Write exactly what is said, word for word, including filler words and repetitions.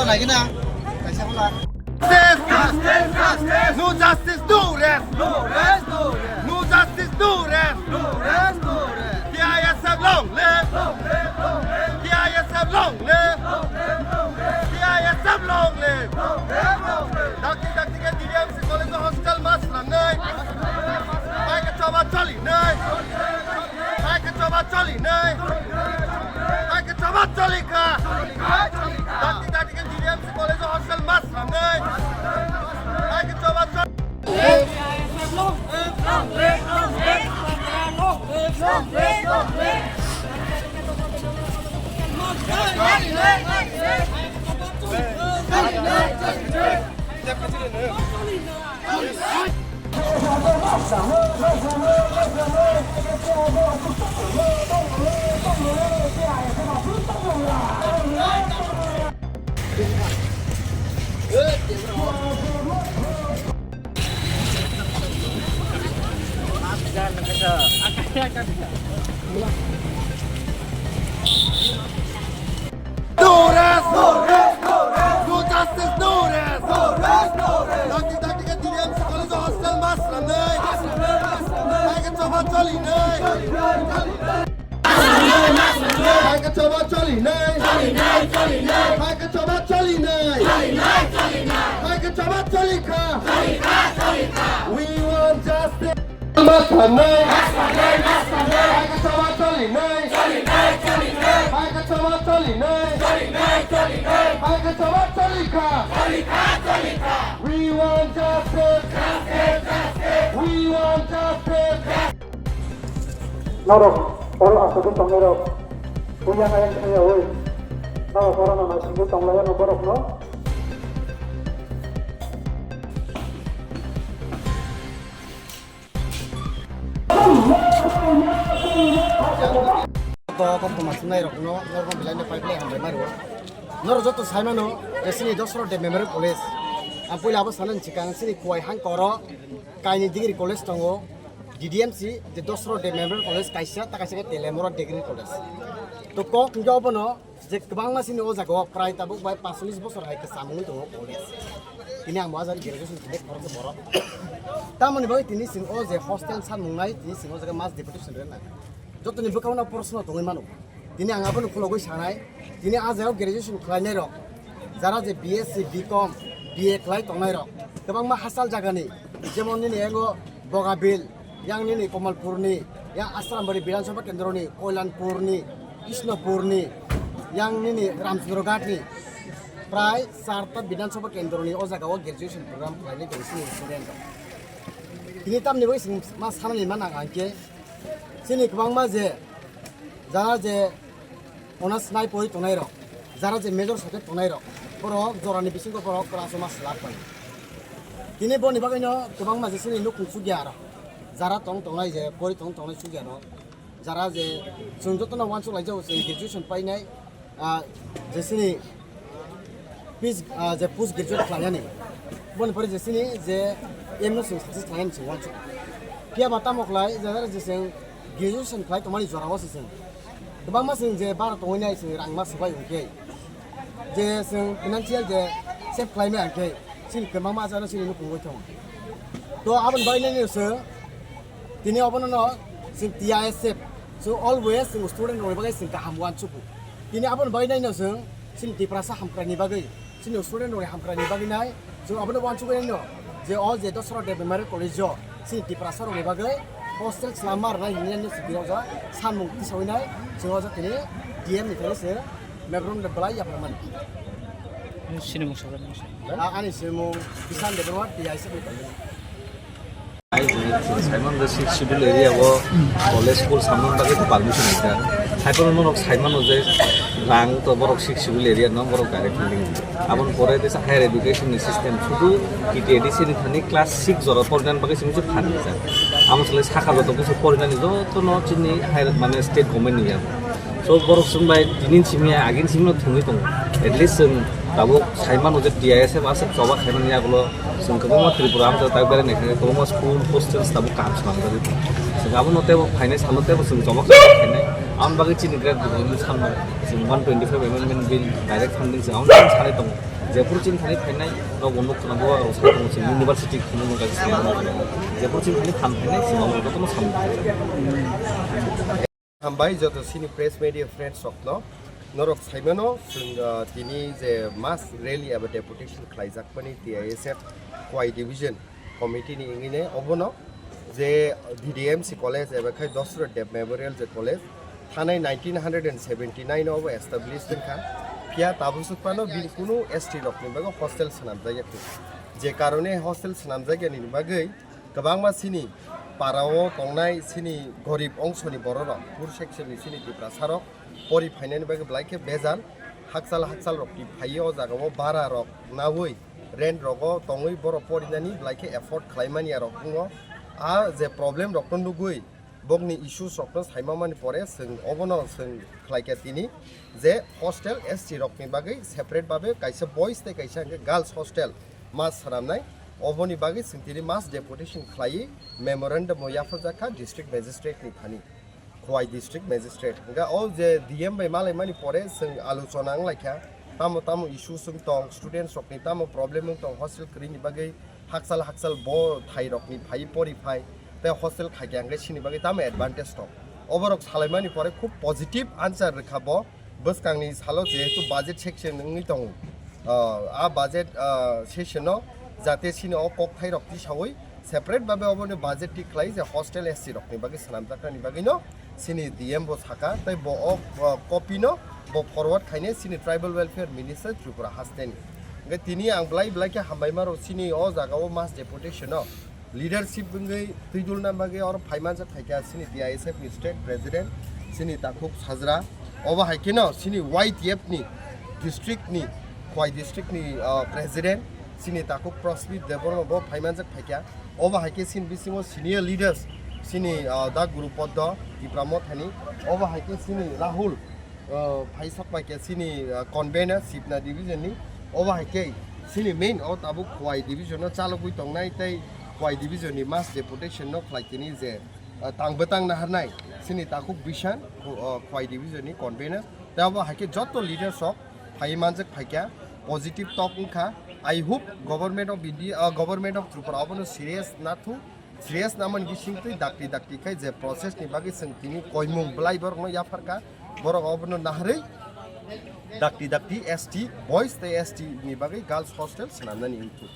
Lagi na. Kaisa bola. Justice! Justice! Justice! No justice, no rest! No rest, no rest! No justice, no rest! No rest, no rest! T I S F long live! Long live, long live! T I S F long live! Long live, long live! T I S F long live! Long live, long live! Dakti dakti khe D D M C college hostel ma swnamnai. Bai khe choba choli nai. Bai khe choba choli nai. Bai khe choba choli kha. Dakti dakti khe D D M C college hostel ma swnamnai. Bai khe choba choli. No rest! No rest! No rest! No justice! No rest! No rest! No rest! Dakti dakti khe D D M C college hostel ma swnamnai. Bai khe choba choli nai. Bai khe choba choli nai. Bai khe choba choli nai. Bai khe choba choli kha. We want justice. Mas phanai. Hai ka chama chali nai. Hai ka chama chali nai. Hai ka chama chali kha. We want justice. We want justice. Norok oro aswk tongnai rok. Puya ayang thaya oi. Norok oro no naisingwi tonglai ano borok no. Joto koktwma chwngnairokno norokno belai no pipeline hambai maro. Norok joto sai mano je chini Dosaro Deb Memorial College. Ang puila abo sanani swkang chini Kuwai hang koro kaini degree college tongo, D D M C, je Dosaro Deb Memorial College kaisa, ta kaisa khe Telemura Degree College. To kok hwnkhe obono je kwbangma chini o jaga o prai tabuk bai paanchchollish bosor hai kwcham wngwi tongo college. Tini ang bo ajani graduation khlai khoroksa borok. Tamoni bagwi tini chwng o je hostel sanmung nai, tini chwng o jaga mass deputation rwna. Jotoni bwkhao no proshno tongwi mano. Tini ang abono khulogwi sanai, tini a jagao graduation khlainai rok, jara je B S C, B Com, B A khlai tongnai rok, kwbangma hachal jagani, jemon nini yango Bogabil, yang nini Kamalpurni, yang Asrambari Bidhan Sabha Kendroni, Koilanpurni, Krishnopurni, yang nini Ramchandra Ghatni, prai charta Bidhan Sabha Kendroni o jagao graduation program khlainai tong chini student rok. Tini tamni bagwi chwng ma sanani ma nang ang khe, chini kwbangma je jara je honours nai pori tongnai rok, jara je major subject tongnai rok, borok jorani bisingo borok class o ma swlak bai. Tini boni bagwino kwbangma je chini nukhung chukya rok, jara tong tongnai je pori tong tongnai chukya rok, jara je chwng jotono uansuk lai jago chwng graduation painai, ah, je chini pis-, ah, je post graduate khlainani, boni pore je chini je M A chwng success khlainani chwng uansuk. Phiya ba tamo khlai, je jara je chwng graduation khlai tongmani jorao se chwng kwbangma chwng je bara tongwi nai chwng rang ma swbai hwnkhe, je chwng financial je save khlai maya hwnkhe chini kwbangma achano chini nukhung bai thung. To aboni bagwi nini chwng tini obono no chwng T I S F, chwng always chwng student rokni bagwi chwng kaham uansukgo. Tini aboni bagwi nai no chwng chini Tiprasa hamkrai ni bagwi, chini student rokni hamkrai ni bagwi nai chwng abono uansukgwi nai no je o je Dosaro Deb Memorial College o chini Tiprasa rokni bagwi hostel chwlama rwnai hinwi nai no chwng birok jora sanmung tisawi nai chwng o jora tini D M ni thani se memorandum belai yapharmani. Sinimung sajak masa. A-, ani sinimung Kisan Debbarma T I S F ni tongmani. Ai, Saiman the Sixth Schedule area o college school samna bagwi to permission rikha. Haiphano norok saimano je rang to borok Sixth Schedule area no borok direct funding. Aboni pore tesa higher education ni system sudu T T A D C ni thani class six jora porinani bagwi simi se phan rijak. Amo sale saka joto kisa porinani joto no chini higher mane state government ni ya. So borok chwng bai tini simi agin simi no thwngwi tongo. At least chwng tabuk saimano je T I S F aswk choba khaimani yagulo chwng kwbangma Tripura amchaio tak berai naikha kwbangma school hostels tabuk kaham swnamjagwi tongo. Chwng abono teibo phainai salo teibo chwng choba khainai. Aboni bagwi chini great development sanmani chwng one twenty five amendment bill direct funding chwng abono sanai tongo. Jephuru chini thani phainai rok bo nuk khna bo rok sa tong chini university khunu nuk kaisa. Jephuru chini thani tham phainai chini rok jotono sam. Hambai joto chini press media friends rokno. Norok saimano chwng, ah, tini je mass rally eba deputation khlaijak mani T I S F Khowai division committee ni wngwi ne obono je D D M C college eba khai Dasarath Deb Memorial je college thanai nineteen hundred and seventy nine obo established wngkha. Phiya tabuk phano bini kunu S T rokni bagwi hostel swnamjakya kho. Je karone hostel swnamjakya nini bagwi kwbangma chini parao tongnai chini gorib ongsoni bororok, poor section ni chini Tiprasarok pori phainani bagwi belai khe bejal. Hakchal hakchal rokni phaiwi o jagao bara rok naui rent rogo tongwi borok porinani belai khe afford khlaimani arok wngo. A je problem rokno nugui bokni issues rokno saimamani pore chwng obono chwng khlaikha tini je hostel S T rokni bagwi separate babe kaisa boys tei kaisa hwnkhe girls hostel ma swnamnai. Oboni bagwi chwng tini mass deputation khlaiwi memorandum o yapharjakha district magistrate ni thani. Khowai district magistrate. Hingke o je D M bai malaimani pore chwng alochona wnglaikha, tamo tamo issue chwng tong, students rokni tamo problem wng tong, hostel kwrwini bagwi hakchal hakchal bo thai rokni phai pori phai, tei hostel khaikha hingke chini bagwi tamo advantage tong. Oborok salaimani pore khub positive answer rwkha bo. Bwskangni salo jehetu budget section wngwi tongo, ah, a budget, ah, session o jate chini o kokthairok tisawi separate babe oboni budget thik khlai je hostel S C rokni bagwi swnamjaknani bagwino chini D M bo saka, tei bo o, ah, copy no bo forward khaine chini tribal welfare minister Tripura hasteni. Hingke tini ang belai belai khe hambaima rok chini o jaga o mass deputation o leadership wngwi twi dulna bagwi oro phaimanjak phaikha chini T I S F ni state president chini Takhuk Sajra, obo hai kheno chini Y T F ni district ni, Khowai district ni, ah, president chini Takhuk Prasmit Debbarma bo phaimanjak phaikha, obo hai khe chini bisingo senior leaders chini, ah, Da Guru Poddo Tipra Mothani, obo hai khe chini Rahul, ah, phaisok bai khe chini, ah, convener Sibna division ni, obo hai khe chini main o tabuk Khowai division o chalogwi tongnai tei Khowai division ni mass deputation no khlai tini je, ah, tang bwtang naharnai chini Takhuk Bishan, Kho-, ah, Khowai division ni convener tei obo hai khe joto leaders rok phai manjak phaikha positive talk wngkha. I hope government of India, ah, government of Tripura obono serious nathu. Serious namani bisingtwi dakti dakti khai je process ni bagwi chwng tini koimung belai borokno yapharkha, borok obono naharwi dakti dakti S T boys tei S T ni bagwi girls hostel swnamnani wngkhu.